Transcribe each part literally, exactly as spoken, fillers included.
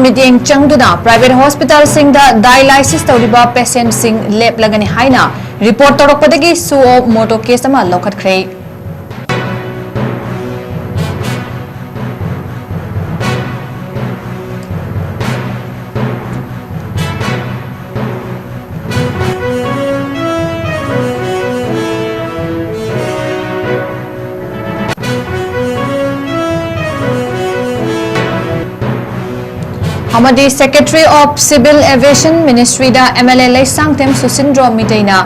ꯃꯤꯠꯌꯦꯡ ꯆꯪꯗꯨꯅ private hospitalꯁꯤꯡꯗ dialysis ꯇꯧꯔꯤꯕ patientꯁꯤꯡ ꯂꯦꯞꯂꯒꯅꯤ ꯍꯥꯏꯅ report ꯇꯧꯔꯛꯄꯗꯒꯤ suo motu case ꯑꯃ ꯂꯧꯈꯠꯈ꯭ꯔꯦ꯫ ꯑꯃꯗꯤ Secretary of Civil Aviation Ministryꯗ MLA Leishangthem ꯁꯨꯁꯤꯟꯗ꯭ꯔꯣ ꯃꯤꯇꯩꯅ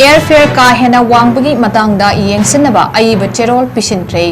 airfare ꯀꯥ ꯍꯦꯟꯅ ꯋꯥꯡꯕꯒꯤ ꯃꯇꯥꯡꯗ ꯌꯦꯡꯁꯤꯟꯅꯕ ꯑꯏꯕ ꯆꯦꯔꯣꯜ ꯄꯤꯁꯤꯟꯈ꯭ꯔꯦ꯫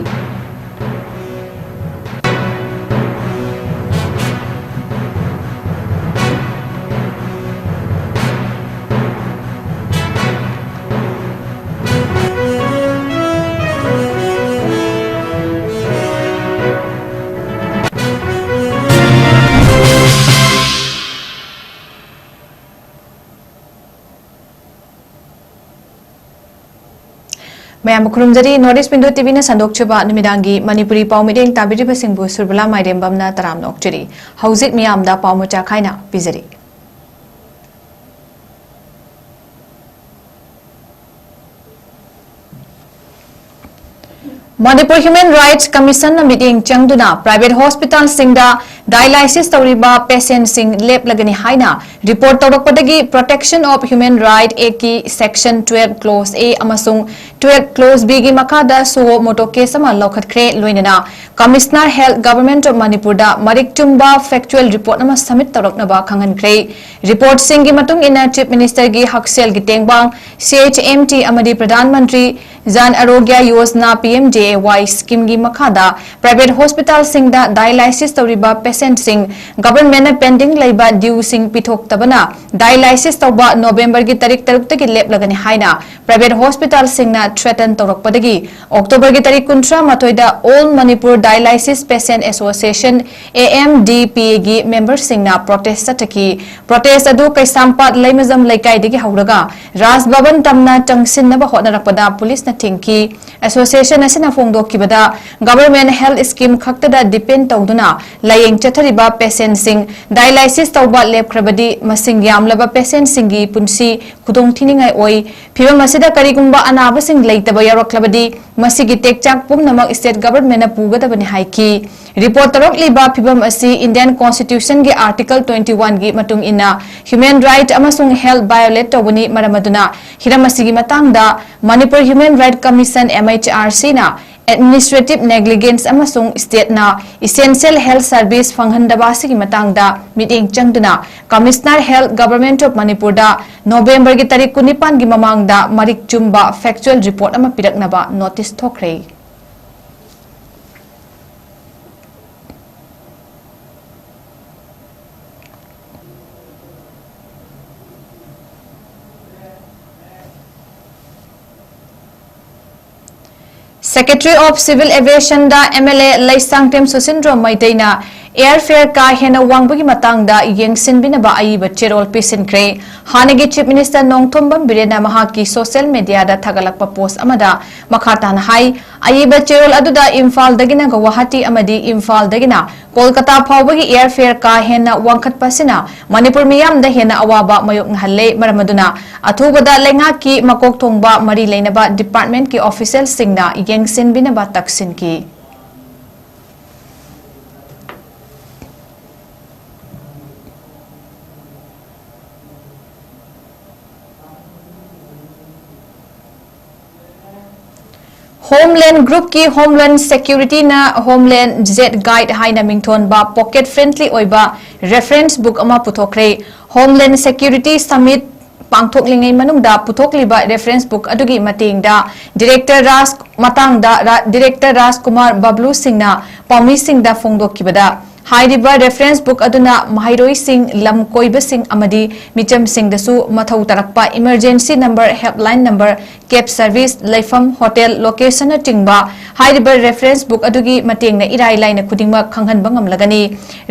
ꯃꯌꯥꯝꯕꯨ ꯈꯨꯔꯨꯝꯖꯔꯤ꯫ North East Window TVꯅ ꯁꯟꯗꯣꯛꯆꯕ ꯅꯨꯃꯤꯗꯥꯡꯒꯤ ꯃꯅꯤꯄꯨꯔꯤ ꯄꯥꯎ ꯃꯤꯠꯌꯦꯡ ꯇꯥꯕꯤꯔꯤꯕꯁꯤꯡꯕꯨ ꯁꯨꯔꯕꯂꯥ ꯃꯥꯏꯔꯦꯝꯕꯝꯅ ꯇꯔꯥꯝꯅ ꯑꯣꯛꯆꯔꯤ꯫ ꯍꯧꯖꯤꯛ ꯃꯤꯌꯥꯝꯗ ꯄꯥꯎ ꯃꯆꯥ ꯈꯥꯏꯅ ꯄꯤꯖꯔꯤ꯫ Manipur Human Rights Commissionꯅ ꯃꯤꯠꯌꯦꯡ ꯆꯪꯗꯨꯅ private hospitalꯁꯤꯡꯗ dialysis ꯇꯧꯔꯤꯕ patientꯁꯤꯡ ꯂꯦꯞꯂꯒꯅꯤ ꯍꯥꯏꯅ report ꯇꯧꯔꯛꯄꯗꯒꯤ Protection of Human Right Actꯀꯤ section twelve clause A ꯑꯃꯁꯨꯡ twelve clause Bꯒꯤ ꯃꯈꯥꯗ suo motu case ꯑꯃ ꯂꯧꯈꯠꯈ꯭ꯔꯦ꯫ ꯂꯣꯏꯅꯅ Commissioner Health, Government of Manipurꯗ ꯃꯔꯤꯛ ꯆꯨꯝꯕ factual report ꯑꯃ submit ꯇꯧꯔꯛꯅꯕ ꯈꯪꯍꯟꯈ꯭ꯔꯦ꯫ Reportꯁꯤꯡꯒꯤ ꯃꯇꯨꯡ ꯏꯟꯅ Chief Ministerꯒꯤ ꯍꯛꯁꯦꯜꯒꯤ ꯇꯦꯡꯕꯥꯡ, CHMT, ꯑꯃꯗꯤ ꯄ꯭ꯔꯙꯥꯟ ꯃꯟꯇ꯭ꯔꯤ ꯖꯥꯟ ꯑꯔꯣꯒ꯭ꯌ ꯌꯣꯖꯅꯥ, PMJAY, schemeꯒꯤ ꯃꯈꯥꯗ private hospitalꯁꯤꯡꯗ dialysis ꯇꯧꯔꯤꯕ patientꯁꯤꯡ governmentꯅ pending ꯂꯩꯕ dueꯁꯤꯡ ꯄꯤꯊꯣꯛꯇꯕꯅ dialysis ꯇꯧꯕ Novemberꯒꯤ ꯇꯥꯔꯤꯛ ꯇꯔꯨꯛꯇꯒꯤ ꯂꯦꯞꯂꯒꯅꯤ ꯍꯥꯏꯅ private hospitalꯁꯤꯡꯅ threaten ꯇꯧꯔꯛꯄꯗꯒꯤ Octoberꯒꯤ ꯇꯥꯔꯤꯛ ꯀꯨꯟꯊ꯭ꯔꯥ ꯃꯥꯊꯣꯏꯗ All Manipur Dialysis Patient Association, AMDPAꯒꯤ memberꯁꯤꯡꯅ protest ꯆꯠꯊꯈꯤ꯫ Protest ꯑꯗꯨ ꯀꯩꯁꯥꯝꯄꯥꯠ ꯂꯩꯃꯖꯝ ꯂꯩꯀꯥꯏꯗꯒꯤ ꯍꯧꯔꯒ ꯔꯥꯖ ꯚꯕꯟ ꯇꯝꯅ ꯆꯪꯁꯤꯟꯅꯕ ꯍꯣꯠꯅꯔꯛꯄꯗ ꯄꯨꯂꯤꯁꯅ ꯊꯤꯡꯈꯤ꯫ Association ꯑꯁꯤꯅ ꯐꯣꯡꯗꯣꯛꯈꯤꯕꯗ, government health scheme ꯈꯛꯇꯗ depend ꯇꯧꯗꯨꯅ ꯂꯥꯌꯦꯡ ꯆꯠꯊꯔꯤꯕ patientꯁꯤꯡ dialysis ꯇꯧꯕ ꯂꯦꯞꯈ꯭ꯔꯕꯗꯤ, ꯃꯁꯤꯡ ꯌꯥꯝꯂꯕ patientꯁꯤꯡꯒꯤ ꯄꯨꯟꯁꯤ ꯈꯨꯗꯣꯡꯊꯤꯅꯤꯡꯉꯥꯏ ꯑꯣꯏ꯫ ꯐꯤꯚꯝ ꯑꯁꯤꯗ ꯀꯔꯤꯒꯨꯝꯕ ꯑꯅꯥꯕꯁꯤꯡ ꯂꯩꯇꯕ ꯌꯥꯎꯔꯛꯂꯕꯗꯤ, ꯃꯁꯤꯒꯤ ꯇꯦꯛꯆꯥꯛ ꯄꯨꯝꯅꯃꯛ state governmentꯅ ꯄꯨꯒꯗꯕꯅꯤ ꯍꯥꯏꯈꯤ꯫ Report ꯇꯧꯔꯛꯂꯤꯕ ꯐꯤꯚꯝ ꯑꯁꯤ Indian Constitutionꯒꯤ Article twenty oneꯒꯤ ꯃꯇꯨꯡ ꯏꯟꯅ human right ꯑꯃꯁꯨꯡ health violate ꯇꯧꯕꯅꯤ꯫ ꯃꯔꯝ ꯑꯗꯨꯅ, ꯍꯤꯔꯝ ꯑꯁꯤꯒꯤ ꯃꯇꯥꯡꯗ Manipur Human Right Commission, MHRCꯅ administrative negligence ꯑꯃꯁꯨꯡ stateꯅ essential health service ꯐꯪꯍꯟꯗꯕ ꯑꯁꯤꯒꯤ ꯃꯇꯥꯡꯗ ꯃꯤꯠꯌꯦꯡ ꯆꯪꯗꯨꯅ Commissioner Health, Government of Manipurꯗ Novemberꯒꯤ ꯇꯥꯔꯤꯛ ꯀꯨꯟꯅꯤꯄꯥꯟꯒꯤ ꯃꯃꯥꯡꯗ ꯃꯔꯤꯛ ꯆꯨꯝꯕ factual report ꯑꯃ ꯄꯤꯔꯛꯅꯕ notice ꯊꯣꯛꯈ꯭ꯔꯦ꯫ Secretary of Civil Aviationꯗ MLA Leishangthem ꯁꯨꯁꯤꯟꯗ꯭ꯔꯣ ꯃꯩꯇꯩꯅ airfare ꯀꯥ ꯍꯦꯟꯅ ꯋꯥꯡꯕꯒꯤ ꯃꯇꯥꯡꯗ ꯌꯦꯡꯁꯤꯟꯕꯤꯅꯕ ꯑꯏꯕ ꯆꯦꯔꯣꯜ ꯄꯤꯁꯤꯟꯈ꯭ꯔꯦ꯫ ꯍꯥꯟꯅꯒꯤ Chief Minister ꯅꯣꯡꯊꯣꯝꯕꯝ ꯕꯤꯔꯦꯟꯅ ꯃꯍꯥꯛꯀꯤ social mediaꯗ ꯊꯥꯒꯠꯂꯛꯄ post ꯑꯃꯗ ꯃꯈꯥ ꯇꯥꯅ ꯍꯥꯏ, ꯑꯏꯕ ꯆꯦꯔꯣꯜ ꯑꯗꯨꯗ ꯏꯝꯐꯥꯜꯗꯒꯤꯅ ꯒꯧꯍꯥꯇꯤ ꯑꯃꯗꯤ ꯏꯝꯐꯥꯜꯗꯒꯤꯅ ꯀꯣꯜꯀꯇꯥ ꯐꯥꯎꯕꯒꯤ airfare ꯀꯥ ꯍꯦꯟꯅ ꯋꯥꯡꯈꯠꯄ ꯑꯁꯤꯅ ꯃꯅꯤꯄꯨꯔ ꯃꯤꯌꯥꯝꯗ ꯍꯦꯟꯅ ꯑꯋꯥꯕ ꯃꯥꯌꯣꯛꯅꯍꯜꯂꯦ꯫ ꯃꯔꯝ ꯑꯗꯨꯅ ꯑꯊꯨꯕꯗ ꯂꯩꯉꯥꯛꯀꯤ ꯃꯀꯣꯛ ꯊꯣꯡꯕ ꯃꯔꯤ ꯂꯩꯅꯕ departmentꯀꯤ officialꯁꯤꯡꯅ ꯌꯦꯡꯁꯤꯟꯕꯤꯅꯕ ꯇꯛꯁꯤꯟꯈꯤ꯫ Homeland Groupꯀꯤ Homeland Securityꯅ Homeland Jet Guide ꯍꯥꯏꯅ ꯃꯤꯡꯊꯣꯟꯕ pocket friendly ꯑꯣꯏꯕ reference book ꯑꯃ ꯄꯨꯊꯣꯛꯈ꯭ꯔꯦ꯫ Homeland Security Summit ꯄꯥꯡꯊꯣꯛꯂꯤꯉꯩ ꯃꯅꯨꯡꯗ ꯄꯨꯊꯣꯛꯂꯤꯕ reference book ꯑꯗꯨꯒꯤ ꯃꯇꯦꯡꯗ Director ꯔꯥꯖ ꯃꯇꯥꯡꯗ ꯔꯥ-, Director ꯔꯥꯖꯀꯨꯃꯥꯔ ꯕꯕ꯭ꯂꯨ ꯁꯤꯡꯅ ꯄꯥꯎꯃꯤꯁꯤꯡꯗ ꯐꯣꯡꯗꯣꯛꯈꯤꯕꯗ, ꯍꯥꯏꯔꯤꯕ reference book ꯑꯗꯨꯅ ꯃꯍꯩꯔꯣꯏꯁꯤꯡ, ꯂꯝ ꯀꯣꯏꯕꯁꯤꯡ ꯑꯃꯗꯤ ꯃꯤꯆꯝꯁꯤꯡꯗꯁꯨ ꯃꯊꯧ ꯇꯥꯔꯛꯄ emergency number, helpline number, cab service, ꯂꯩꯐꯝ, hotel, location ꯅꯆꯤꯡꯕ ꯍꯥꯏꯔꯤꯕ reference book ꯑꯗꯨꯒꯤ ꯃꯇꯦꯡꯅ ꯏꯔꯥꯏ ꯂꯥꯏꯅ ꯈꯨꯗꯤꯡꯃꯛ ꯈꯪꯍꯟꯕ ꯉꯝꯂꯒꯅꯤ꯫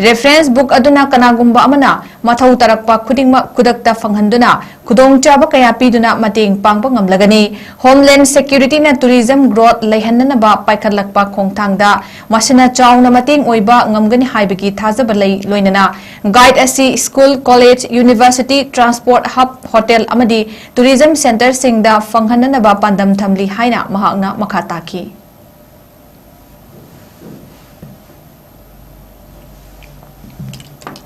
Reference book ꯑꯗꯨꯅ ꯀꯅꯥꯒꯨꯝꯕ ꯑꯃꯅ ꯃꯊꯧ ꯇꯥꯔꯛꯄ ꯈꯨꯗꯤꯡꯃꯛ ꯈꯨꯗꯛꯇ ꯐꯪꯍꯟꯗꯨꯅ ꯈꯨꯗꯣꯡꯆꯥꯕ ꯀꯌꯥ ꯄꯤꯗꯨꯅ ꯃꯇꯦꯡ ꯄꯥꯡꯕ ꯉꯝꯂꯒꯅꯤ꯫ Homeland Security ꯅ tourism growth ꯂꯩꯍꯟꯅꯅꯕ ꯄꯥꯏꯈꯠꯂꯛꯄ ꯈꯣꯡꯊꯥꯡꯗ ꯃꯁꯤꯅ ꯆꯥꯎꯅ ꯃꯇꯦꯡ ꯑꯣꯏꯕ ꯉꯝꯒꯅꯤ ꯍꯥꯏꯕꯒꯤ ꯊꯥꯖꯕ ꯂꯩ꯫ ꯂꯣꯏꯅꯅ guide ꯑꯁꯤ school, college, university, transport hub, hotel ꯑꯃꯗꯤ tourism centre ꯁꯤꯡꯗ ꯐꯪꯍꯟꯅꯅꯕ ꯄꯥꯟꯗꯝ ꯊꯝꯂꯤ ꯍꯥꯏꯅ ꯃꯍꯥꯛꯅ ꯃꯈꯥ ꯇꯥꯈꯤ꯫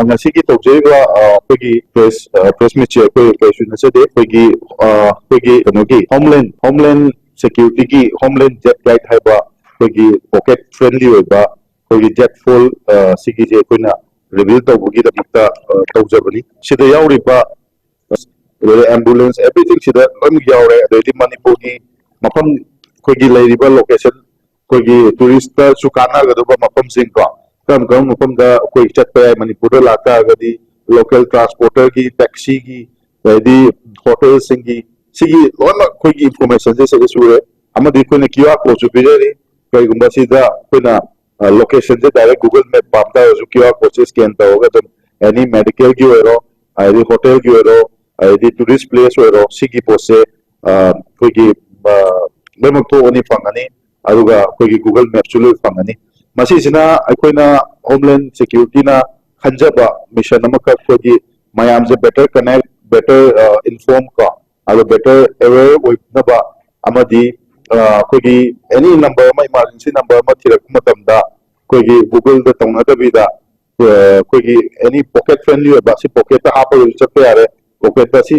ꯉꯁꯤꯒꯤ ꯇꯧꯖꯔꯤꯕ, ꯑ, ꯑꯩꯈꯣꯏꯒꯤ press, ꯑ, press meet ꯁꯦ ꯑꯩꯈꯣꯏ ꯀꯩꯁꯨ ꯅꯠꯆꯗꯦ꯫ ꯑꯩꯈꯣꯏꯒꯤ, ꯑ, ꯑꯩꯈꯣꯏꯒꯤ ꯀꯩꯅꯣꯒꯤ Homeland, Homeland Security ꯒꯤ Homeland Jet Guide ꯍꯥꯏꯕ ꯑꯩꯈꯣꯏꯒꯤ pocket friendly ꯑꯣꯏꯕ ꯑꯩꯈꯣꯏꯒꯤ jet fold, ꯑ, ꯁꯤꯒꯤꯁꯦ ꯑꯩꯈꯣꯏꯅ reveal ꯇꯧꯕꯒꯤꯗꯃꯛꯇ, ꯑ, ꯇꯧꯖꯕꯅꯤ꯫ ꯁꯤꯗ ꯌꯥꯎꯔꯤꯕ ꯑꯗꯩ ambulance, everything ꯁꯤꯗ ꯂꯣꯏꯅꯃꯛ ꯌꯥꯎꯔꯦ꯫ ꯑꯗꯩꯗꯤ ꯃꯅꯤꯄꯨꯔꯒꯤ ꯃꯐꯝ, ꯑꯩꯈꯣꯏꯒꯤ ꯂꯩꯔꯤꯕ location, ꯑꯩꯈꯣꯏꯒꯤ tourist ꯇꯁꯨ ꯀꯥꯟꯅꯒꯗꯕ ꯃꯐꯝꯁꯤꯡ ꯀꯣ, ꯀꯔꯝ ꯀꯔꯝꯕ ꯃꯐꯝꯗ ꯑꯩꯈꯣꯏ ꯆꯠꯄ ꯌꯥꯏ, ꯃꯅꯤꯄꯨꯔꯗ ꯂꯥꯛꯇꯥꯔꯒꯗꯤ local transporter ꯒꯤ, taxi ꯒꯤ, ꯑꯗꯩꯗꯤ hotel ꯁꯤꯡꯒꯤ, ꯁꯤꯒꯤ ꯂꯣꯏꯅꯃꯛ ꯑꯩꯈꯣꯏꯒꯤ information ꯁꯦ ꯁꯤꯗ ꯁꯨꯔꯦ꯫ ꯑꯃꯗꯤ ꯑꯩꯈꯣꯏꯅ QR code ꯁꯨ ꯄꯤꯖꯔꯤ꯫ ꯀꯔꯤꯒꯨꯝꯕ ꯁꯤꯗ ꯑꯩꯈꯣꯏꯅ, ꯑ, location ꯁꯦ direct Google Map ꯄꯥꯝ ꯇꯥꯔꯒꯁꯨ QR code ꯁꯦ scan ꯇꯧꯔꯒ ꯑꯗꯨꯝ any medical ꯒꯤ ꯑꯣꯏꯔꯣ, ꯍꯥꯏꯗꯤ hotel ꯒꯤ ꯑꯣꯏꯔꯣ, ꯍꯥꯏꯗꯤ tourist place ꯑꯣꯏꯔꯣ, ꯁꯤꯒꯤ ꯄꯣꯠꯁꯦ, ꯑ, ꯑꯩꯈꯣꯏꯒꯤ, ꯑ, ꯂꯣꯏꯅꯃꯛ ꯊꯣꯛꯑꯅꯤ, ꯐꯪꯉꯅꯤ꯫ ꯑꯗꯨꯒ ꯑꯩꯈꯣꯏꯒꯤ Google Map ꯁꯨ ꯂꯣꯏ ꯐꯪꯉꯅꯤ꯫ ꯃꯁꯤꯁꯤꯅ ꯑꯩꯈꯣꯏꯅ Homeland Security ꯅ ꯈꯟꯖꯕ mission ꯑꯃꯈꯛ, ꯑꯩꯈꯣꯏꯒꯤ ꯃꯌꯥꯝꯁꯦ better connect, better, ꯑ, inform ꯀꯣ, ꯑꯗꯣ better aware ꯑꯣꯏꯅꯕ ꯑꯃꯗꯤ, ꯑ, ꯑꯩꯈꯣꯏꯒꯤ any number ꯑꯃ, emergency number ꯑꯃ ꯊꯤꯔꯛꯄ ꯃꯇꯝꯗ ꯑꯩꯈꯣꯏꯒꯤ Google ꯗ ꯇꯧꯅꯗꯕꯤꯗ, ꯑ, ꯑꯩꯈꯣꯏꯒꯤ any pocket friendly ꯑꯣꯏꯕ, ꯁꯤ pocket ꯇ ꯍꯥꯞꯄꯒꯁꯨ ꯆꯠꯄ ꯌꯥꯔꯦ꯫ Pocket ꯇ ꯁꯤ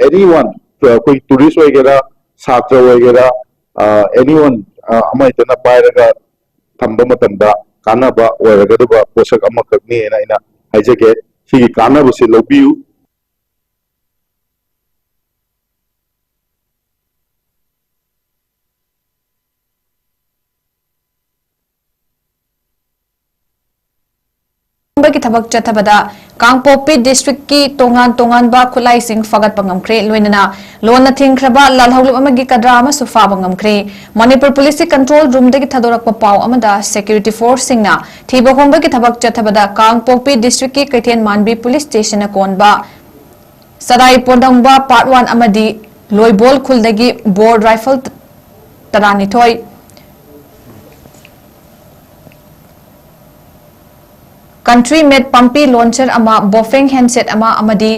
anyone, ꯑ, ꯑꯩꯈꯣꯏ tourist ꯑꯣꯏꯒꯦꯔꯥ, ꯁꯥꯇ꯭ꯔ ꯑꯣꯏꯒꯦꯔꯥ, ꯑ, anyone, ꯑ, ꯑꯃ ꯍꯦꯛꯇꯅ ꯄꯥꯏꯔꯒ ꯊꯝꯕ ꯃꯇꯝꯗ ꯀꯥꯟꯅꯕ ꯑꯣꯏꯔꯒꯗꯕ ꯄꯣꯠꯁꯛ ꯑꯃꯈꯛꯅꯦꯅ ꯑꯩꯅ ꯍꯥꯏꯖꯒꯦ꯫ ꯁꯤꯒꯤ ꯀꯥꯟꯅꯕꯁꯤ ꯂꯧꯕꯤꯌꯨ꯫ ꯊꯤꯕꯒꯤ ꯊꯕꯛ ꯆꯠꯊꯕꯗ ꯀꯥꯡꯄꯣꯛꯄꯤ ꯗꯤꯁꯇ꯭ꯔꯤꯛꯀꯤ ꯇꯣꯉꯥꯟ ꯇꯣꯉꯥꯟꯕ ꯈꯨꯠꯂꯥꯏꯁꯤꯡ ꯐꯥꯒꯠꯄ ꯉꯝꯈ꯭ꯔꯦ꯫ ꯂꯣꯏꯅꯅ ꯂꯣꯟꯅ ꯊꯤꯡꯈ꯭ꯔꯕ ꯂꯥꯜꯍꯧꯂꯨꯞ ꯑꯃꯒꯤ ꯀꯗ꯭ꯔꯥ ꯑꯃꯁꯨ ꯐꯥꯕ ꯉꯝꯈ꯭ꯔꯦ꯫ ꯃꯅꯤꯄꯨꯔ ꯄꯨꯂꯤꯁꯀꯤ ꯀꯟꯇ꯭ꯔꯣꯜ ꯔꯨꯝꯗꯒꯤ ꯊꯥꯗꯣꯔꯛꯄ ꯄꯥꯎ ꯑꯃꯗ ꯁꯦꯀ꯭ꯌꯨꯔꯤꯇꯤ ꯐꯣꯔꯁꯁꯤꯡꯅ ꯊꯤꯕ ꯍꯨꯝꯕꯒꯤ ꯊꯕꯛ ꯆꯠꯊꯕꯗ ꯀꯥꯡꯄꯣꯛꯄꯤ ꯗꯤꯁꯇ꯭ꯔꯤꯛꯀꯤ ꯀꯩꯊꯦꯜ ꯃꯥꯟꯕꯤ ꯄꯨꯂꯤꯁ ꯁ꯭ꯇꯦꯁꯟꯅ ꯀꯣꯟꯕ ꯁꯗꯥꯏ ꯄꯣꯟꯗꯧꯕ ꯄꯥꯔꯠ ꯋꯥꯟ ꯑꯃꯗꯤ ꯂꯣꯏꯕꯣꯜ ꯈꯨꯜꯗꯒꯤ ꯕꯣꯔ ꯔꯥꯏꯐꯜ ꯇꯔꯥꯅꯤꯊꯣꯏ, ꯀꯟꯇ꯭ꯔꯤ ꯃꯦꯠ ꯄꯝꯄꯤ ꯂꯣꯟꯆꯔ ꯑꯃ, ꯕꯣꯐꯦꯡ ꯍꯦꯟꯁꯦꯠ ꯑꯃ ꯑꯃꯗꯤ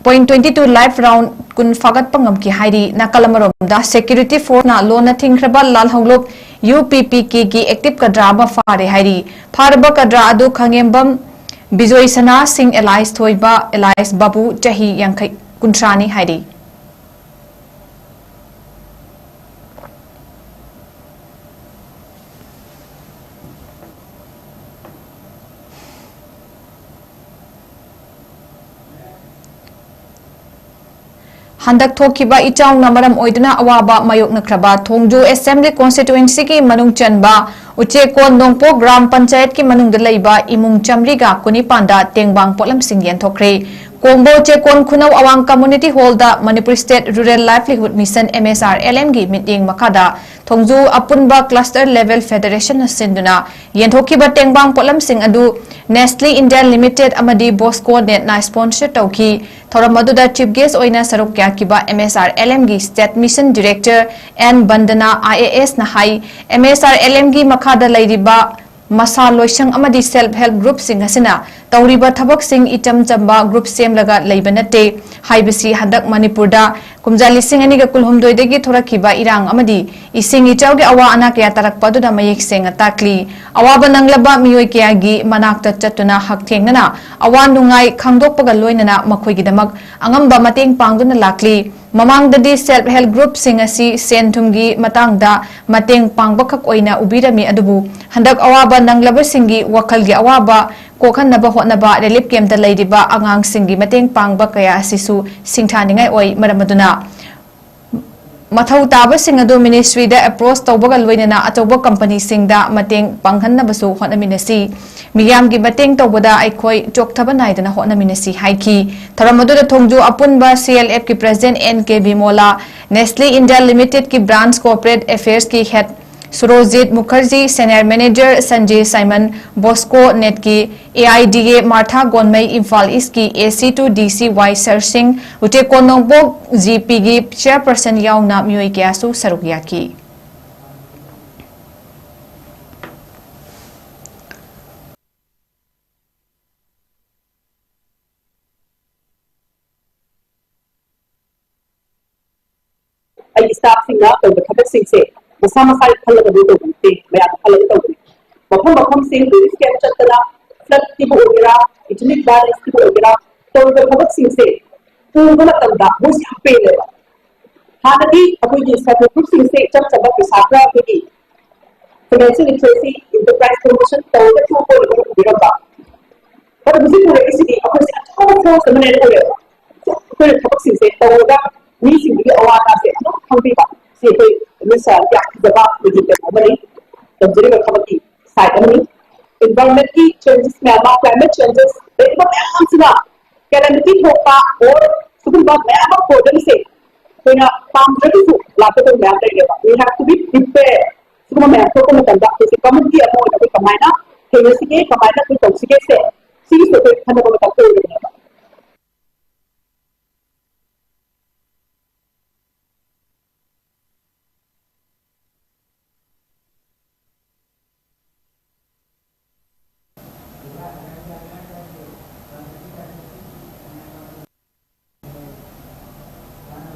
point twenty two life round ꯀꯨꯟ ꯐꯥꯒꯠꯄ ꯉꯝꯈꯤ ꯍꯥꯏꯔꯤ꯫ ꯅꯥꯀꯜ ꯑꯃꯔꯣꯝꯗ ꯁꯦꯀ꯭ꯌꯨꯔꯤꯇꯤ ꯐꯣꯔꯁꯅ ꯂꯣꯟꯅ ꯊꯤꯡꯈ꯭ꯔꯕ ꯂꯥꯜꯍꯧꯂꯨꯞ ꯌꯨ ꯄꯤ ꯄꯤ ꯀꯦꯒꯤ ꯑꯦꯛꯇꯤꯞ ꯀꯗ꯭ꯔꯥ ꯑꯃ ꯐꯥꯔꯦ ꯍꯥꯏꯔꯤ꯫ ꯐꯥꯔꯕ ꯀꯗ꯭ꯔꯥ ꯑꯗꯨ ꯈꯥꯉꯦꯝꯕꯝ ꯕꯤꯖꯣꯏ ꯁꯅꯥ ꯁꯤꯡ ꯑꯦꯂꯥꯏꯁ ꯊꯣꯏꯕ ꯑꯦꯂꯥꯏꯁ ꯕꯥꯕꯨ ꯆꯍꯤ ꯌꯥꯡꯈꯩ, ꯀꯨꯟꯊ꯭ꯔꯥꯅꯤ ꯍꯥꯏꯔꯤ꯫ ꯍꯟꯗꯛ ꯊꯣꯛꯈꯤꯕ ꯏꯆꯥꯎꯅ ꯃꯔꯝ ꯑꯣꯏꯗꯨꯅ ꯑꯋꯥꯕ ꯃꯥꯌꯣꯛꯅꯈ꯭ꯔꯕ ꯊꯣꯡꯖꯨ ꯑꯦꯁꯦꯝꯕ꯭ꯂꯤ ꯀꯣꯟꯁꯇꯤꯇ꯭ꯋꯦꯟꯁꯤꯒꯤ ꯃꯅꯨꯡ ꯆꯟꯕ ꯎꯆꯦꯛꯀꯣꯟ ꯅꯣꯡꯄꯣꯛ ꯒ꯭ꯔꯥꯝ ꯄꯟꯆꯥꯌꯠꯀꯤ ꯃꯅꯨꯡꯗ ꯂꯩꯕ ꯏꯃꯨꯡ ꯆꯥꯃꯔꯤꯒ ꯀꯨꯟꯅꯤꯄꯥꯟꯗ ꯇꯦꯡꯕꯥꯡ ꯄꯣꯠꯂꯝꯁꯤꯡ ꯌꯦꯟꯊꯣꯛꯈ꯭ꯔꯦ꯫ ꯀꯣꯡꯕꯣ ꯎꯆꯦꯛꯀꯣꯟ ꯈꯨꯅꯧ ꯑꯋꯥꯡ ꯀꯝꯃ꯭ꯌꯨꯅꯤꯇꯤ ꯍꯣꯜꯗ Manipur state rural livelihood mission, M S R L ꯑꯦꯝꯒꯤ ꯃꯤꯠꯌꯦꯡ ꯃꯈꯥꯗ ꯊꯣꯡꯖꯨ ꯑꯄꯨꯟꯕ ꯀ꯭ꯂꯁꯇꯔ ꯂꯦꯚꯦꯜ ꯐꯦꯗꯔꯦꯁꯟꯅ ꯁꯤꯟꯗꯨꯅ ꯌꯦꯟꯊꯣꯛꯈꯤꯕ ꯇꯦꯡꯕꯥꯡ ꯄꯣꯠꯂꯝꯁꯤꯡ ꯑꯗꯨ ꯅꯦꯁꯂꯤ ꯏꯟꯗꯤꯌꯥ ꯂꯤꯃꯤꯇꯦꯗ ꯑꯃꯗꯤ ꯕꯣꯁꯀꯣ ꯅꯦꯠꯅ ꯁ꯭ꯄꯣꯟꯁꯔ ꯇꯧꯈꯤ꯫ ꯊꯧꯔꯝ ꯑꯗꯨꯗ ꯆꯤꯐ ꯒꯦꯁ ꯑꯣꯏꯅ ꯁꯔꯨꯛ ꯌꯥꯈꯤꯕ ꯑꯦꯝ ꯑꯦꯁ ꯑꯥꯔ ꯑꯦꯜ ꯑꯦꯝꯒꯤ state mission director N Bandana I A ꯑꯦꯁꯅ ꯍꯥꯏ, ꯑꯦꯝ ꯑꯦꯁ ꯑꯥꯔ ꯑꯦꯜ ꯑꯦꯝꯒꯤ ꯃꯈꯥꯗ ꯂꯩꯔꯤꯕ ꯃꯁꯥ ꯂꯣꯏꯁꯪ ꯑꯃꯗꯤ ꯁꯦꯜꯐ ꯍꯦꯜꯞ ꯒ꯭ꯔꯨꯞꯁꯤꯡ ꯑꯁꯤꯅ ꯇꯧꯔꯤꯕ ꯊꯕꯛꯁꯤꯡ ꯏꯆꯝ ꯆꯝꯕ ꯒ꯭ꯔꯨꯞ ꯁꯦꯝꯂꯒ ꯂꯩꯕ ꯅꯠꯇꯦ ꯍꯥꯏꯕꯁꯤ ꯍꯟꯗꯛ ꯃꯅꯤꯄꯨꯔꯗ ꯀꯨꯝꯖꯥ ꯂꯤꯁꯤꯡ ꯑꯅꯤꯒ ꯀꯨꯟꯍꯨꯝꯗꯣꯏꯗꯒꯤ ꯊꯣꯔꯛꯈꯤꯕ ꯏꯔꯥꯡ ꯑꯃꯗꯤ ꯏꯁꯤꯡ ꯏꯆꯥꯎꯒꯤ ꯑꯋꯥ ꯑꯅꯥ ꯀꯌꯥ ꯇꯥꯔꯛꯄ ꯑꯗꯨꯅ ꯃꯌꯦꯛ ꯁꯦꯡꯅ ꯇꯥꯛꯂꯤ꯫ ꯑꯋꯥꯕ ꯅꯪꯂꯕ ꯃꯤꯑꯣꯏ ꯀꯌꯥꯒꯤ ꯃꯅꯥꯛꯇ ꯆꯠꯇꯨꯅ ꯍꯛꯊꯦꯡꯅꯅ ꯑꯋꯥ ꯅꯨꯡꯉꯥꯏ ꯈꯪꯗꯣꯛꯄꯒ ꯂꯣꯏꯅꯅ ꯃꯈꯣꯏꯒꯤꯗꯃꯛ ꯑꯉꯝꯕ ꯃꯇꯦꯡ ꯄꯥꯡꯗꯨꯅ ꯂꯥꯛꯂꯤ꯫ ꯃꯃꯥꯡꯗꯗꯤ ꯁꯦꯜꯐ ꯍꯦꯜꯞ ꯒ꯭ꯔꯨꯞꯁꯤꯡ ꯑꯁꯤ ꯁꯦꯟ ꯊꯨꯝꯒꯤ ꯃꯇꯥꯡꯗ ꯃꯇꯦꯡ ꯄꯥꯡꯕꯈꯛ ꯑꯣꯏꯅ ꯎꯕꯤꯔꯝꯃꯤ, ꯑꯗꯨꯕꯨ ꯍꯟꯗꯛ ꯑꯋꯥꯕ ꯅꯪꯂꯕꯁꯤꯡꯒꯤ ꯋꯥꯈꯜꯒꯤ ꯑꯋꯥꯕ ꯀꯣꯛꯍꯟꯅꯕ ꯍꯣꯠꯅꯕ ꯔꯤꯂꯤꯐ ꯀꯦꯝꯞꯇ ꯂꯩꯔꯤꯕ ꯑꯉꯥꯡꯁꯤꯡꯒꯤ ꯃꯇꯦꯡ ꯄꯥꯡꯕ ꯀꯌꯥ ꯑꯁꯤꯁꯨ ꯁꯤꯡꯊꯥꯅꯤꯡꯉꯥꯏ ꯑꯣꯏ꯫ ꯃꯔꯝ ꯑꯗꯨꯅ ꯃꯊꯧ ꯇꯥꯕꯁꯤꯡ ꯑꯗꯨ ꯃꯤꯅꯤꯁꯇ꯭ꯔꯤꯗ ꯑꯦꯄ꯭ꯔꯣꯆ ꯇꯧꯕꯒ ꯂꯣꯏꯅꯅ ꯑꯆꯧꯕ ꯀꯝꯄꯅꯤꯁꯤꯡꯗ ꯃꯇꯦꯡ ꯄꯥꯡꯍꯟꯅꯕꯁꯨ ꯍꯣꯠꯅꯃꯤꯟꯅꯁꯤ꯫ ꯃꯤꯌꯥꯝꯒꯤ ꯃꯇꯦꯡ ꯇꯧꯕꯗ ꯑꯩꯈꯣꯏ ꯆꯣꯛꯊꯕ ꯅꯥꯏꯗꯅ ꯍꯣꯠꯅꯃꯤꯟꯅꯁꯤ ꯍꯥꯏꯈꯤ꯫ ꯊꯧꯔꯝ ꯑꯗꯨꯗ ꯊꯣꯡꯖꯨ ꯑꯄꯨꯟꯕ ꯁꯤ ꯑꯦꯜ ꯑꯦꯐꯀꯤ president N K Bimola, Nestle India ꯂꯤꯃꯤꯇꯦꯗꯀꯤ ꯕ꯭ꯔꯥꯟꯆ ꯀꯣꯔꯄꯣꯔꯦꯠ ꯑꯦꯐꯤꯌꯔꯁꯀꯤ head Surojit Mukherjee, senior manager Sanjay Saiman, Bosco ꯅꯦꯠꯀꯤ A I D A Martha Gonmei, Imphal ꯏꯁꯀꯤ ꯑꯦ ꯁꯤ ꯇꯨ ꯗꯤ ꯁꯤ ꯋꯥꯏ ꯁꯔꯁꯤꯡ, ꯎꯆꯦꯛꯀꯣꯟ ꯅꯣꯡꯄꯣꯛ ꯖꯤ ꯄꯤꯒꯤ ꯆꯦꯌꯔꯄꯔꯁꯟ ꯌꯥꯎꯅ ꯃꯤꯑꯣꯏ ꯀꯌꯥꯁꯨ ꯁꯔꯨꯛ ꯌꯥꯈꯤ꯫ ꯑꯩꯒꯤ ꯁ꯭ꯇꯥꯐꯁꯤꯡꯅ ꯇꯧꯕ ꯊꯕꯛꯁꯤꯡꯁꯦ ꯃꯁꯥ ꯃꯁꯥꯒꯤ ꯈꯜꯂꯒ ꯂꯣꯏ ꯇꯧꯕ ꯅꯠꯇꯦ, ꯃꯌꯥꯝꯅ ꯈꯜꯂꯒ ꯇꯧꯕꯅꯤ꯫ ꯃꯐꯝ ꯃꯐꯝꯁꯤꯡ ꯔꯤꯂꯤꯐ ꯀꯦꯝꯞ ꯆꯠꯇꯅ, ꯐ꯭ꯂꯠꯀꯤꯕꯨ ꯑꯣꯏꯒꯦꯔꯥ, ꯏꯊꯅꯤꯛ ꯚꯥꯏꯑꯣꯂꯦꯟꯁꯀꯤꯕꯨ ꯑꯣꯏꯒꯦꯔꯥ, ꯇꯧꯔꯤꯕ ꯊꯕꯛꯁꯤꯡꯁꯦ ꯎꯕ ꯃꯇꯝꯗ ꯃꯣꯏꯁꯦ ꯌꯥꯝ ꯄꯦꯜꯂꯦꯕ꯫ ꯍꯥꯟꯅꯗꯤ ꯑꯩꯈꯣꯏꯒꯤ ꯁꯦꯜꯐ ꯍꯦꯜꯞ ꯒ꯭ꯔꯨꯞꯁꯤꯡꯁꯦ ꯏꯆꯝ ꯆꯝꯕ ꯄꯩꯁꯥ ꯈꯔ ꯑꯩꯈꯣꯏꯒꯤ ꯐꯥꯏꯅꯥꯟꯁꯤꯌꯦꯜ ꯂꯤꯇꯔꯦꯁꯤ, ꯏꯟꯇꯔꯄ꯭ꯔꯥꯏꯁ ꯄ꯭ꯔꯣꯃꯣꯁꯟ ꯇꯧꯔꯒ ꯊꯣꯛꯄ ꯑꯣꯏꯅ ꯎꯕꯤꯔꯝꯕ꯫ But ꯍꯧꯖꯤꯛ ꯎꯔꯛꯏꯁꯤꯗꯤ ꯑꯩꯈꯣꯏꯁꯦ ꯑꯆꯧꯕ ꯐꯣꯔꯁ ꯑꯃꯅꯦꯅ ꯎꯔꯦꯕ꯫ ꯑꯩꯈꯣꯏꯅ ꯊꯕꯛꯁꯤꯡꯁꯦ ꯇꯧꯔꯒ ꯃꯤꯁꯤꯡꯗꯨꯒꯤ ꯑꯋꯥ ꯑꯅꯥꯁꯦ ꯑꯗꯨꯝ ꯈꯪꯕꯤꯕ꯫ ꯁꯤ ꯑꯩꯈꯣꯏ ꯃꯤꯁ ꯌꯥꯝ ꯐꯖꯕ ꯑꯩꯈꯣꯏꯒꯤ ꯀꯩꯅꯣ ꯑꯃꯅꯤ, ꯇꯧꯖꯔꯤꯕ ꯊꯕꯛꯀꯤ ꯁꯥꯏꯠ ꯑꯃꯅꯤ꯫ ꯏꯟꯚꯥꯏꯔꯟꯃꯦꯟꯠꯀꯤ ꯆꯦꯟꯖꯦꯁ ꯃꯌꯥꯝ ꯑꯃ, ꯀ꯭ꯂꯥꯏꯃꯦꯠ ꯆꯦꯟꯖꯦꯁ, ꯂꯩꯔꯤꯕ ꯃꯌꯥꯝꯁꯤꯅ ꯀꯦꯂꯦꯃꯤꯇꯤ ꯊꯣꯛꯄ ꯑꯣꯔ ꯁꯤꯒꯨꯝꯕ ꯃꯌꯥꯝ ꯑꯃ ꯄ꯭ꯔꯣꯕ꯭ꯂꯦꯝꯁꯦ ꯑꯩꯈꯣꯏꯅ ꯄꯥꯝꯗ꯭ꯔꯒꯁꯨ ꯂꯥꯛꯀꯗꯕ ꯃꯌꯥꯝ ꯂꯩꯔꯦꯕ꯫ We have to be prepared꯫ ꯁꯤꯒꯨꯝꯕ ꯃꯌꯥꯝ ꯊꯣꯛꯄ ꯃꯇꯝꯗ ꯑꯩꯈꯣꯏꯁꯦ ꯀꯝꯃ꯭ꯌꯨꯅꯤꯇꯤ ꯑꯃ ꯑꯣꯏꯅ ꯑꯩꯈꯣꯏ ꯀꯃꯥꯏꯅ ꯊꯦꯡꯅꯁꯤꯒꯦ, ꯀꯃꯥꯏꯅ ꯑꯩꯈꯣꯏ ꯇꯧꯁꯤꯒꯦꯁꯦ, ꯁꯤꯒꯤꯁꯨ ꯑꯩꯈꯣꯏ ꯈꯟꯅꯕ ꯃꯇꯝ ꯑꯣꯏꯔꯦꯕ꯫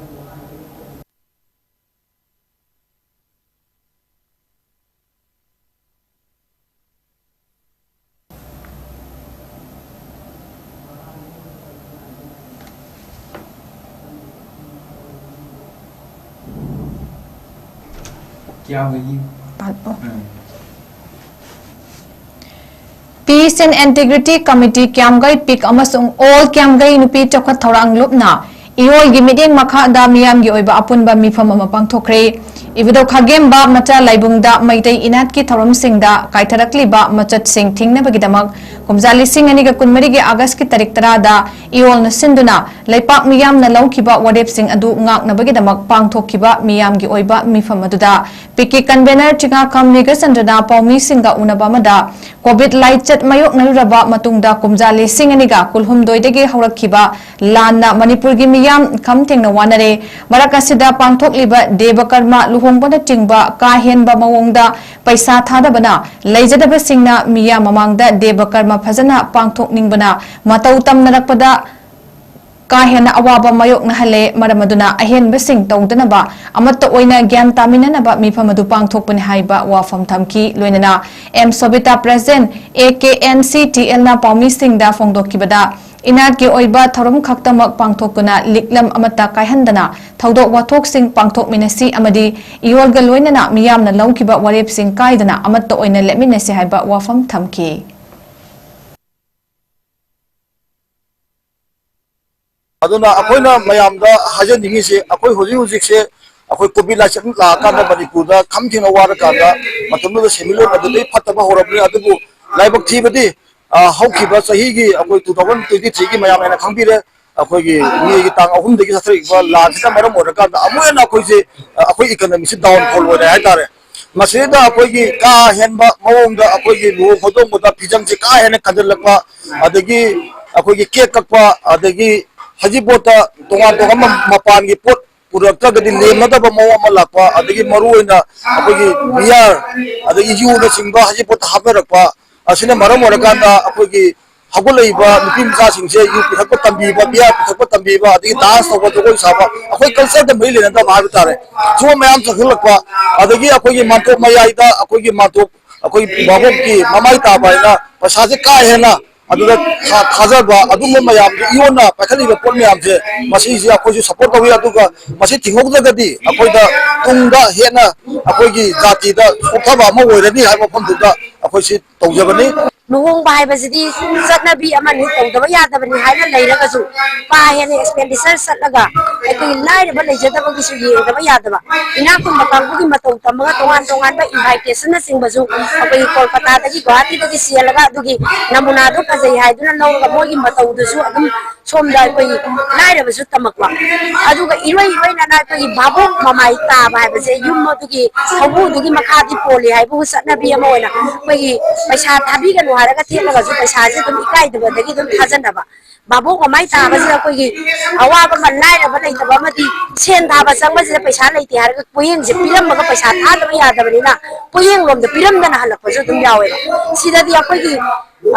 ꯀꯌꯥꯝꯒꯩ? ꯄꯥꯠ-, ꯑꯣ꯫ ꯎꯝ꯫ Peace and Integrity Committee ꯀ꯭ꯌꯥꯝꯒꯩ ꯄꯤꯛ ꯑꯃꯁꯨꯡ All ꯀ꯭ꯌꯥꯝꯒꯩ ꯅꯨꯄꯤ ꯆꯥꯎꯈꯠ ꯊꯧꯔꯥꯡ ꯂꯨꯞꯅ ꯏꯌꯣꯜꯒꯤ ꯃꯤꯠꯌꯦꯡ ꯃꯈꯥꯗ ꯃꯤꯌꯥꯝꯒꯤ ꯑꯣꯏꯕ ꯑꯄꯨꯟꯕ ꯃꯤꯐꯝ ꯑꯃ ꯄꯥꯡꯊꯣꯛꯈ꯭ꯔꯦ꯫ ꯏꯕꯨꯙꯧ ꯈꯥꯒꯦꯝꯕ ꯃꯆꯥ ꯂꯥꯏꯕꯨꯡꯗ ꯃꯩꯇꯩ ꯏꯅꯥꯠꯀꯤ ꯊꯧꯔꯝꯁꯤꯡꯗ ꯀꯥꯏꯊꯔꯛꯂꯤꯕ ꯃꯆꯠꯁꯤꯡ ꯊꯤꯡꯅꯕꯒꯤꯗꯃꯛ ꯀꯨꯝꯖꯥ ꯂꯤꯁꯤꯡ ꯑꯅꯤꯒ ꯀꯨꯟꯃꯔꯤꯒꯤ ꯑꯥꯒꯁꯀꯤ ꯇꯥꯔꯤꯛ ꯇꯔꯥꯗ ꯏꯌꯣꯜꯅ ꯁꯤꯟꯗꯨꯅ ꯂꯩꯄꯥꯛ ꯃꯤꯌꯥꯝꯅ ꯂꯧꯈꯤꯕ ꯋꯥꯔꯦꯞꯁꯤꯡ ꯑꯗꯨ ꯉꯥꯛꯅꯕꯒꯤꯗꯃꯛ ꯄꯥꯡꯊꯣꯛꯈꯤꯕ ꯃꯤꯌꯥꯝꯒꯤ ꯑꯣꯏꯕ ꯃꯤꯐꯝ ꯑꯗꯨꯗ ꯄꯤ ꯀꯦ convener ꯆꯤꯉꯥꯈꯝ ꯃꯦꯘꯆꯟꯗ꯭ꯔꯅ ꯄꯥꯎꯃꯤꯁꯤꯡꯒ ꯎꯅꯕ ꯑꯃꯗ COVID ꯂꯥꯏꯆꯠ ꯃꯥꯌꯣꯛꯅꯔꯨꯔꯕ ꯃꯇꯨꯡꯗ ꯀꯨꯝꯖꯥ ꯂꯤꯁꯤꯡ ꯑꯅꯤꯒ ꯀꯨꯟꯍꯨꯝꯗꯣꯏꯗꯒꯤ ꯍꯧꯔꯛꯈꯤꯕ ꯂꯥꯟꯅ ꯃꯅꯤꯄꯨꯔꯒꯤ ꯃꯤꯌꯥꯝ ꯈꯝ ꯊꯦꯡꯅ ꯋꯥꯅꯔꯦ꯫ ꯃꯔꯛ ꯑꯁꯤꯗ ꯄꯥꯡꯊꯣꯛꯂꯤꯕ ꯗꯦꯕ ꯀꯔꯃ ꯂꯨꯍꯣꯡꯕꯅꯆꯤꯡꯕ ꯀꯥ ꯍꯦꯟꯕ ꯃꯑꯣꯡꯗ ꯄꯩꯁꯥ ꯊꯥꯗꯕꯅ ꯂꯩꯖꯗꯕꯁꯤꯡꯅ ꯃꯤꯌꯥꯝ ꯃꯃꯥꯡꯗ ꯗꯦꯕ ꯀꯔꯃ ꯐꯖꯅ ꯄꯥꯡꯊꯣꯛꯅꯤꯡꯕꯅ ꯃꯇꯧ ꯇꯝꯅꯔꯛꯄꯗ ꯀꯥ ꯍꯦꯟꯅ ꯑꯋꯥꯕ ꯃꯥꯌꯣꯛꯅꯍꯜꯂꯦ꯫ ꯃꯔꯝ ꯑꯗꯨꯅ ꯑꯍꯦꯟꯕꯁꯤꯡ ꯇꯧꯗꯅꯕ ꯑꯃꯠꯇ ꯑꯣꯏꯅ ꯒ꯭ꯌꯥꯟ ꯇꯥꯃꯤꯟꯅꯅꯕ ꯃꯤꯐꯝ ꯑꯗꯨ ꯄꯥꯡꯊꯣꯛꯄꯅꯤ ꯍꯥꯏꯕ ꯋꯥꯐꯝ ꯊꯝꯈꯤ꯫ ꯂꯣꯏꯅꯅ M ꯁꯣꯕꯤꯇꯥ president A K N C T L ꯅ ꯄꯥꯎꯃꯤꯁꯤꯡꯗ ꯐꯣꯡꯗꯣꯛꯈꯤꯕꯗ, ꯏꯅꯥꯠꯀꯤ ꯑꯣꯏꯕ ꯊꯧꯔꯝ ꯈꯛꯇꯃꯛ ꯄꯥꯡꯊꯣꯛꯇꯨꯅ ꯂꯤꯛꯂꯝ ꯑꯃꯠꯇ ꯀꯥꯏꯍꯟꯗꯅ ꯊꯧꯗꯣꯛ ꯋꯥꯊꯣꯛꯁꯤꯡ ꯄꯥꯡꯊꯣꯛꯃꯤꯟꯅꯁꯤ ꯑꯃꯗꯤ ꯏꯌꯣꯜꯒ ꯂꯣꯏꯅꯅ ꯃꯤꯌꯥꯝꯅ ꯂꯧꯈꯤꯕ ꯋꯥꯔꯦꯞꯁꯤꯡ ꯀꯥꯏꯗꯅ ꯑꯃꯠꯇ ꯑꯣꯏꯅ ꯂꯦꯞꯃꯤꯟꯅꯁꯤ ꯍꯥꯏꯕ ꯋꯥꯐꯝ ꯊꯝꯈꯤ꯫ ꯑꯗꯨꯅ ꯑꯩꯈꯣꯏꯅ ꯃꯌꯥꯝꯗ ꯍꯥꯏꯖꯅꯤꯡꯉꯤꯁꯤ, ꯑꯩꯈꯣꯏ ꯍꯧꯖꯤꯛ ꯍꯧꯖꯤꯛꯁꯦ ꯑꯩꯈꯣꯏ COVID ꯂꯥꯏꯆꯠ ꯂꯥꯛꯑꯀꯥꯟꯗ ꯃꯅꯤꯄꯨꯔꯗ ꯈꯝ ꯊꯦꯡꯅ ꯋꯥꯔꯀꯥꯟꯗ ꯃꯇꯝꯗꯨꯗ ꯁꯦꯟꯃꯤꯠꯂꯣꯟ ꯑꯗꯨꯗꯩ ꯐꯠꯇꯕ ꯍꯧꯔꯕꯅꯤ꯫ ꯑꯗꯨꯕꯨ ꯂꯥꯏꯕꯛ ꯊꯤꯕꯗꯤ, ꯑ, ꯍꯧꯈꯤꯕ ꯆꯍꯤꯒꯤ ꯑꯩꯈꯣꯏ two thousand twenty three ꯒꯤ ꯃꯌꯥꯝ ꯍꯥꯏꯅ ꯈꯪꯕꯤꯔꯦ, ꯑꯩꯈꯣꯏꯒꯤ ꯃꯦꯒꯤ ꯇꯥꯡ ꯑꯍꯨꯝꯗꯒꯤ ꯆꯠꯊꯔꯛꯏꯕ ꯂꯥꯟꯁꯤꯅ ꯃꯔꯝ ꯑꯣꯏꯔꯀꯥꯟꯗ ꯑꯃꯨꯛ ꯍꯦꯟꯅ ꯑꯩꯈꯣꯏꯁꯦ, ꯑ, ꯑꯩꯈꯣꯏ economy ꯁꯤ downfall ꯑꯣꯏꯔꯦ ꯍꯥꯏꯇꯥꯔꯦ꯫ ꯃꯁꯤꯗ ꯑꯩꯈꯣꯏꯒꯤ ꯀꯥ ꯍꯦꯟꯕ ꯃꯑꯣꯡꯗ ꯑꯩꯈꯣꯏꯒꯤ ꯂꯨꯍꯣꯡ ꯈꯣꯡꯗꯣꯡꯕꯗ ꯐꯤꯖꯪꯁꯦ ꯀꯥ ꯍꯦꯟꯅ ꯈꯟꯖꯤꯜꯂꯛꯄ, ꯑꯗꯒꯤ ꯑꯩꯈꯣꯏꯒꯤ cake ꯀꯛꯄ, ꯑꯗꯒꯤ ꯍꯩꯖꯤꯡꯄꯣꯠꯇ ꯇꯣꯉꯥꯟ ꯇꯣꯉꯥꯟꯕ ꯃꯄꯥꯟꯒꯤ ꯄꯣꯠ ꯄꯨꯔꯛꯇ꯭ꯔꯒꯗꯤ ꯂꯦꯝꯅꯗꯕ ꯃꯑꯣꯡ ꯑꯃ ꯂꯥꯛꯄ, ꯑꯗꯒꯤ ꯃꯔꯨꯑꯣꯏꯅ ꯑꯩꯈꯣꯏꯒꯤ beer, ꯑꯗꯒꯤ ꯌꯨꯅꯆꯤꯡꯕ ꯍꯩꯖꯤꯡꯄꯣꯠꯇ ꯍꯥꯞꯅꯔꯛꯄ, ꯑꯁꯤꯅ ꯃꯔꯝ ꯑꯣꯏꯔꯀꯥꯟꯗ ꯑꯩꯈꯣꯏꯒꯤ ꯍꯧꯒꯠꯂꯛꯏꯕ ꯅꯨꯄꯤ ꯃꯆꯥꯁꯤꯡꯁꯦ ꯌꯨ ꯄꯤꯊꯛꯄ ꯇꯝꯕꯤꯕ, beer ꯄꯤꯊꯛꯄ ꯇꯝꯕꯤꯕ, ꯑꯗꯒꯤ dance ꯇꯧꯕ, ꯖꯒꯣꯏ ꯁꯥꯕ, ꯑꯩꯈꯣꯏ culture ꯗ ꯃꯔꯤ ꯂꯩꯅꯗꯕ ꯍꯥꯏꯕ ꯇꯥꯔꯦ, ꯁꯤꯒꯨꯝꯕ ꯃꯌꯥꯝ ꯆꯪꯁꯤꯜꯂꯛꯄ, ꯑꯗꯒꯤ ꯑꯩꯈꯣꯏꯒꯤ ꯃꯥꯟꯇꯣꯞ ꯃꯌꯥꯏꯗ ꯑꯩꯈꯣꯏꯒꯤ ꯃꯥꯟꯇꯣꯞ, ꯑꯩꯈꯣꯏ ꯚꯥꯕꯣꯛꯀꯤ ꯃꯃꯥꯏ ꯇꯥꯕ ꯍꯥꯏꯅ ꯄꯩꯁꯥꯁꯦ ꯀꯥ ꯍꯦꯟꯅ ꯑꯗꯨꯗ ꯊꯥ-, ꯊꯥꯖꯕ, ꯑꯗꯨꯒꯨꯝꯕ ꯃꯌꯥꯝꯁꯦ, ꯏꯌꯣꯟꯅ ꯄꯥꯏꯈꯠꯂꯤꯕ ꯄꯣꯠ ꯃꯌꯥꯝꯁꯦ, ꯃꯁꯤꯁꯦ ꯑꯩꯈꯣꯏꯁꯨ support ꯇꯧꯏ꯫ ꯑꯗꯨꯒ ꯃꯁꯤ ꯊꯤꯡꯍꯧꯗ꯭ꯔꯒꯗꯤ ꯑꯩꯈꯣꯏꯗ ꯇꯨꯡꯗ ꯍꯦꯟꯅ ꯑꯩꯈꯣꯏꯒꯤ ꯖꯥꯇꯤꯗ ꯁꯣꯛꯊꯕ ꯑꯃ ꯑꯣꯏꯔꯅꯤ ꯍꯥꯏꯕ ꯋꯥꯐꯝꯗꯨꯗ ꯑꯩꯈꯣꯏꯁꯤ ꯇꯧꯖꯕꯅꯤ꯫ ꯂꯨꯍꯣꯡꯕ ꯍꯥꯏꯕꯁꯤꯗꯤ ꯆꯠꯅꯕꯤ ꯑꯃꯅꯤ, ꯇꯧꯗꯕ ꯌꯥꯗꯕꯅꯤ ꯍꯥꯏꯅ ꯂꯩꯔꯒꯁꯨ, ꯀꯥ ꯍꯦꯟꯅ expenditure ꯆꯠꯂꯒ ꯑꯩꯈꯣꯏꯒꯤ ꯂꯥꯏꯔꯕ ꯂꯩꯖꯗꯕꯒꯤꯁꯨ ꯌꯦꯡꯗꯕ ꯌꯥꯗꯕ, ꯏꯅꯥꯛ ꯈꯨꯟꯕ ꯀꯥꯡꯕꯨꯒꯤ ꯃꯇꯧ ꯇꯝꯃꯒ ꯇꯣꯉꯥꯟ ꯇꯣꯉꯥꯟꯕ invitation ꯅꯆꯤꯡꯕꯁꯨ ꯑꯩꯈꯣꯏꯒꯤ ꯀꯣꯜꯀꯇꯥꯗꯒꯤ, ꯒꯨꯋꯥꯍꯥꯇꯤꯗꯒꯤ ꯆꯦꯜꯂꯒ ꯑꯗꯨꯒꯤ ꯅꯃꯨꯅꯥꯗꯣ ꯐꯖꯩ ꯍꯥꯏꯗꯨꯅ ꯂꯧꯔꯒ ꯃꯣꯏꯒꯤ ꯃꯇꯧꯗꯨꯁꯨ ꯑꯗꯨꯝ ꯁꯣꯝꯗ ꯑꯩꯈꯣꯏꯒꯤ ꯂꯥꯏꯔꯕꯁꯨ ꯇꯝꯃꯛꯄ꯫ ꯑꯗꯨꯒ ꯏꯔꯣꯏ ꯏꯔꯣꯏꯅꯅ ꯑꯩꯈꯣꯏꯒꯤ ꯚꯥꯕꯣꯛ ꯃꯃꯥꯏ ꯇꯥꯕ ꯍꯥꯏꯕꯁꯦ ꯌꯨꯝ ꯑꯗꯨꯒꯤ ꯍꯧꯕꯨꯗꯨꯒꯤ ꯃꯈꯥꯗꯤ ꯄꯣꯜꯂꯤ ꯍꯥꯏꯕꯕꯨ ꯆꯠꯅꯕꯤ ꯑꯃ ꯑꯣꯏꯅ ꯑꯩꯈꯣꯏꯒꯤ ꯄꯩꯁꯥ ꯊꯥꯕꯤꯒꯅꯨ ꯍꯥꯏꯔꯒ ꯊꯦꯠꯂꯒꯁꯨ ꯄꯩꯁꯥꯁꯦ ꯑꯗꯨꯝ ꯏꯀꯥꯏꯗꯕꯗꯒꯤ ꯑꯗꯨꯝ ꯊꯥꯖꯅꯕ꯫ ꯚꯥꯕꯣꯛ ꯃꯃꯥꯏ ꯇꯥꯕꯁꯤꯗ ꯑꯩꯈꯣꯏꯒꯤ ꯑꯋꯥꯕ ꯑꯃ, ꯂꯥꯏꯔꯕ ꯂꯩꯇꯕ ꯑꯃꯗꯤ ꯁꯦꯟ ꯊꯥꯕ ꯆꯪꯕꯁꯤꯗ ꯄꯩꯁꯥ ꯂꯩꯇꯦ ꯍꯥꯏꯔꯒ ꯄꯣꯌꯦꯡꯁꯦ ꯄꯤꯔꯝꯃꯒ ꯄꯩꯁꯥ ꯊꯥꯗꯕ ꯌꯥꯗꯕꯅꯤꯅ ꯄꯣꯌꯦꯡꯂꯣꯝꯗ ꯄꯤꯔꯝꯗꯅ ꯍꯜꯂꯛꯄꯁꯨ ꯑꯗꯨꯝ ꯌꯥꯎꯋꯦꯕ꯫ ꯁꯤꯗꯗꯤ ꯑꯩꯈꯣꯏꯒꯤ,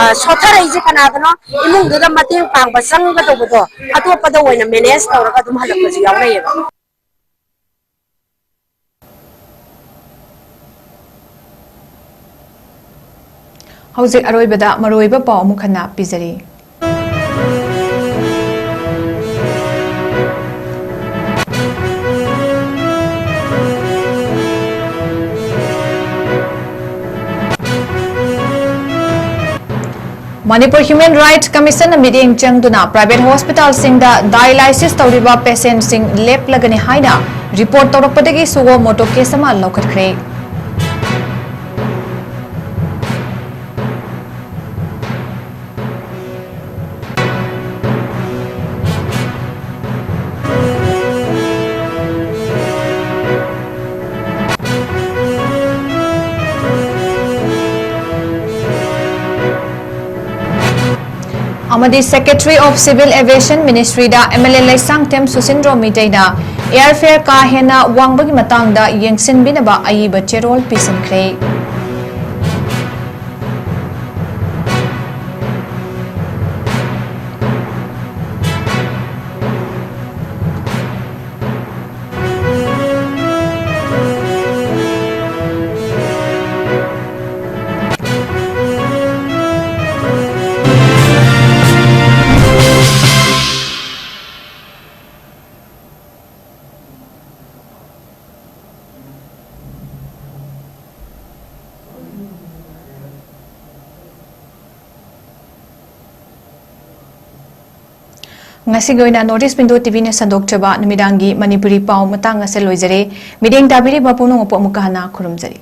ꯑ, ꯁꯣꯠꯊꯔꯛꯏꯁꯦ ꯀꯅꯥꯗꯅꯣ? ꯏꯃꯨꯡꯗꯨꯗ ꯃꯇꯦꯡ ꯄꯥꯡꯕ ꯆꯪꯒꯗꯧꯕꯗꯣ ꯑꯇꯣꯞꯄꯗ ꯑꯣꯏꯅ manage ꯇꯧꯔꯒ ꯑꯗꯨꯝ ꯍꯜꯂꯛꯄꯁꯨ ꯌꯥꯎꯅꯩꯌꯦꯕ꯫ ꯍꯧꯖꯤꯛ ꯑꯔꯣꯏꯕꯗ ꯃꯔꯨꯑꯣꯏꯕ ꯄꯥꯎ ꯑꯃꯨꯛ ꯍꯟꯅ ꯄꯤꯖꯔꯤ꯫ ꯃꯅꯤꯄꯨꯔ Human Rights Commission ꯅ ꯃꯤꯠꯌꯦꯡ ꯆꯪꯗꯨꯅ private hospital ꯁꯤꯡꯗ dialysis ꯇꯧꯔꯤꯕ patient ꯁꯤꯡ ꯂꯦꯞꯂꯒꯅꯤ ꯍꯥꯏꯅ report ꯇꯧꯔꯛꯄꯗꯒꯤ suo motu case ꯑꯃ ꯂꯧꯈꯠꯈ꯭ꯔꯦ꯫ ꯑꯃꯗꯤ Secretary of Civil Aviation Ministry the M L A Leishangthem ꯁꯨꯁꯤꯟꯗ꯭ꯔꯣ ꯃꯤꯇꯩꯅ airfare ꯀꯥ ꯍꯦꯟꯅ ꯋꯥꯡꯕꯒꯤ ꯃꯇꯥꯡꯗ ꯌꯦꯡꯁꯤꯟꯕꯤꯅꯕ ꯑꯏꯕ ꯆꯦꯔꯣꯜ ꯄꯤꯁꯤꯟꯈ꯭ꯔꯦ꯫ ꯉꯁꯤꯒꯤ ꯑꯣꯏꯅ North East Window ꯇꯤꯚꯤꯅ ꯁꯟꯗꯣꯛꯆꯕ ꯅꯨꯃꯤꯗꯥꯡꯒꯤ ꯃꯅꯤꯄꯨꯔꯤ ꯄꯥꯎ ꯃꯇꯥꯡ ꯑꯁꯦ ꯂꯣꯏꯖꯔꯦ꯫ ꯃꯤꯠꯌꯦꯡ ꯇꯥꯕꯤꯔꯤꯕ ꯄꯨꯝꯅꯃꯛꯄꯨ ꯑꯃꯨꯛꯀ ꯍꯟꯅ ꯈꯨꯔꯨꯝꯖꯔꯤ꯫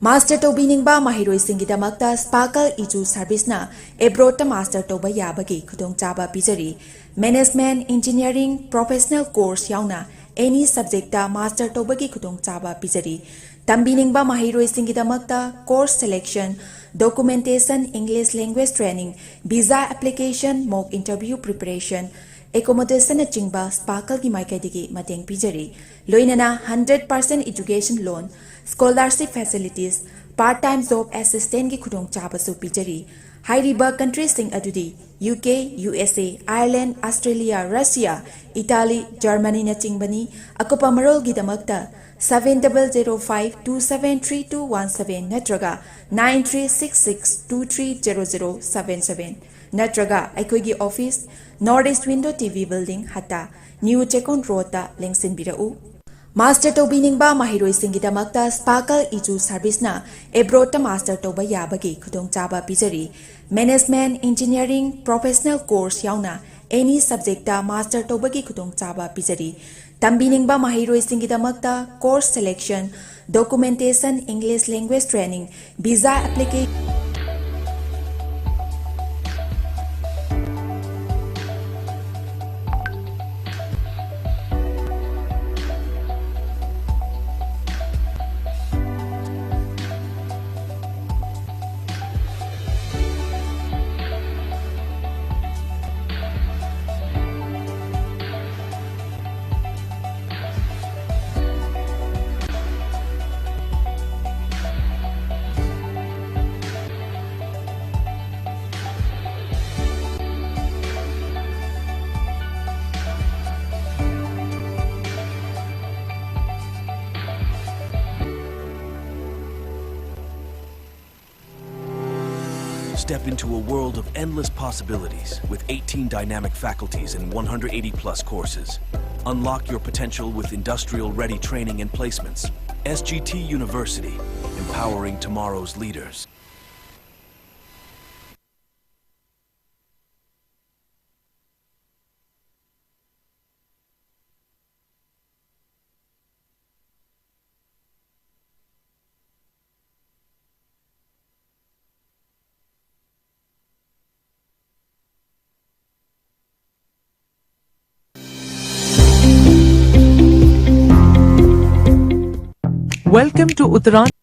Master ꯇꯧꯕꯤꯅꯤꯡꯕ ꯃꯍꯩꯔꯣꯏꯁꯤꯡꯒꯤꯗꯃꯛꯇ Sparkle Edu Serviceꯅ abroadꯇ master ꯇꯧꯕ ꯌꯥꯕꯒꯤ ꯈꯨꯗꯣꯡꯆꯥꯕ ꯄꯤꯖꯔꯤ꯫ Management, engineering, professional course ꯌꯥꯎꯅ any subjectꯇ master ꯇꯧꯕꯒꯤ ꯈꯨꯗꯣꯡꯆꯥꯕ ꯄꯤꯖꯔꯤ꯫ ꯇꯝꯕꯤꯅꯤꯡꯕ ꯃꯍꯩꯔꯣꯏꯁꯤꯡꯒꯤꯗꯃꯛꯇ course selection, documentation, English language training, visa application, mock interview preparation, accommodation ꯅꯆꯤꯡꯕ Sparkleꯒꯤ ꯃꯥꯏꯀꯩꯗꯒꯤ ꯃꯇꯦꯡ ꯄꯤꯖꯔꯤ꯫ ꯂꯣꯏꯅꯅ hundred percent education loan, scholarship facilities, part time job assistantꯀꯤ ꯈꯨꯗꯣꯡꯆꯥꯕꯁꯨ ꯄꯤꯖꯔꯤ꯫ ꯍꯥꯏꯔꯤꯕ countryꯁꯤꯡ ꯑꯗꯨꯗꯤ U K, U S A, Ireland, Australia, Russia, Italy, Germanyꯅꯆꯤꯡꯕꯅꯤ꯫ ꯑꯀꯨꯞꯄ ꯃꯔꯣꯜꯒꯤꯗꯃꯛꯇ seven double zero five two seven three two one seven ꯅꯠꯇ꯭ꯔꯒ nine three six six two three zero zero seven seven ꯅꯠꯇ꯭ꯔꯒ ꯑꯩꯈꯣꯏꯒꯤ office, North East Window T V Building, ꯍꯠꯇꯥ, New Chekon Roadꯇ ꯂꯦꯡꯁꯤꯟꯕꯤꯔꯛꯎ꯫ Master ꯇꯧꯕꯤꯅꯤꯡꯕ ꯃꯍꯩꯔꯣꯏꯁꯤꯡꯒꯤꯗꯃꯛꯇ Sparkle Edu Serviceꯅ abroadꯇ master ꯇꯧꯕ ꯌꯥꯕꯒꯤ ꯈꯨꯗꯣꯡꯆꯥꯕ ꯄꯤꯖꯔꯤ꯫ Management, engineering, professional course ꯌꯥꯎꯅ any subjectꯇ master ꯇꯧꯕꯒꯤ ꯈꯨꯗꯣꯡꯆꯥꯕ ꯄꯤꯖꯔꯤ꯫ ꯇꯝꯕꯤꯅꯤꯡꯕ ꯃꯍꯩꯔꯣꯏꯁꯤꯡꯒꯤꯗꯃꯛꯇ course selection, documentation, English language training, visa application, Step into a world of endless possibilities with eighteen dynamic faculties and one hundred eighty plus courses. Unlock your potential with industrial ready training and placements. S G T University, empowering tomorrow's leaders. Welcome to Uttaran.